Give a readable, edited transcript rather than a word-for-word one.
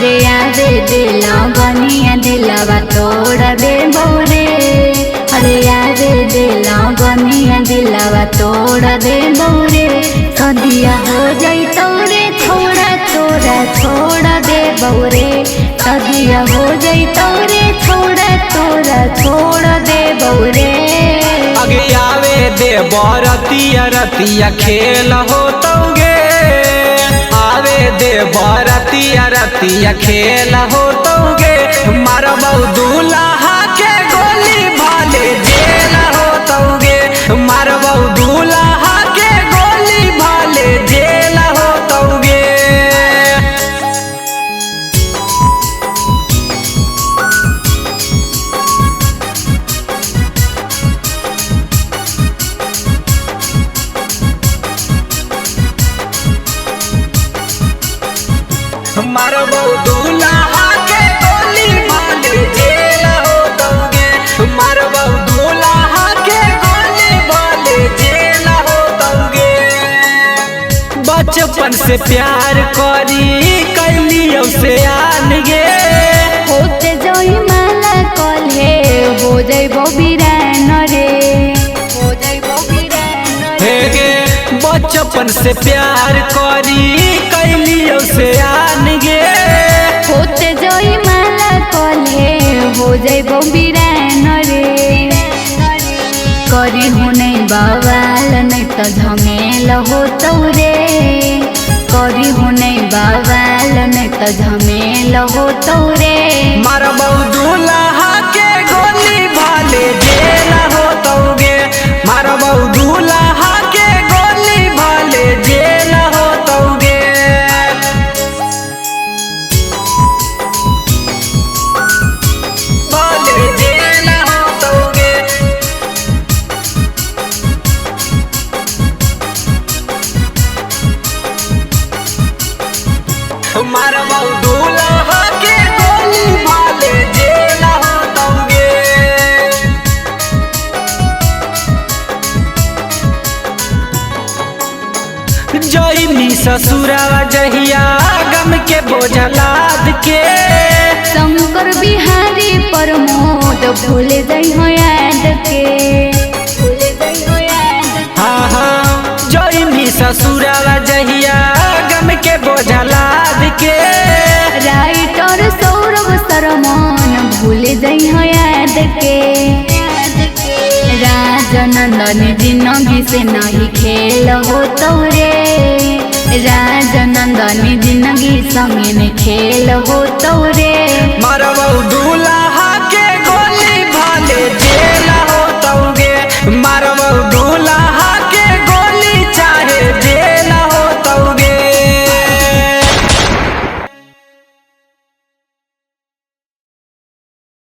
अरे आवे दिल गनिया दिलवा तोड़ दे बौरे। अरे आवे दिल गनिया दिलवा तोड़ दे बौरे। सदिया हो जाई तोरे छोड़ा तोरा छोड़ दे बौरे। सदिया हो जाई तोरे छोड़ा तोरा छोड़ दे बौरे। अगे आवे दे बरतिया रतिया खेल हो तौगे। आवे दे बरतिया रतिया खेल हो तौगे। मारबौ दूल्हा के गोली भाले जेल हो तौगे। मारबौ दूल्हा के गोली भाले जेल हो तौगे। मारबौ दूल्हा के गोली भाले जेल हो तौगे। मारबौ दूल्हा के गोली भाले जेल हो तौगे। बचपन से प्यार करी कैलियो से आन गे। होते जोई माला कल्हे हो जइबो बिरान रे। हो जइबो बिरान हे रे। गे बचपन से प्यार करी कैलियो से आन गे। होते जोई माला कल्हे हो जइबो बिरान रे। करी हुनै बवाल नै त झमेल हो तौरे। करी हुनै बवाल नै त झमेल हो तौरे। मारबौ दूल्हा के गोली भाले जेल हो तौगे। मारबौ दूल्हा के गोली भाले जेल हो तौगे। भाले जेल हो तौगे। मारबौ दूल्हा के गोली भाले जेल हो तौगे। जइनी ससुरावा जहिया गम के बोझ लाद के। शंकर बिहारी प्रमोद भूल जाइ हो याद के। भूल जाइ हो याद के। हाँ हाँ जइनी ससुरावा जहिया गम के बोझ लाद के। राइटर सौरभ शर्मन भूल जाइ हो याद के। राजनंदन जिंदगी से नहीं खेल हो तौरे। राजनंदन जिंदगी संगे न खेल हो तौरे। मारबौ दूल्हा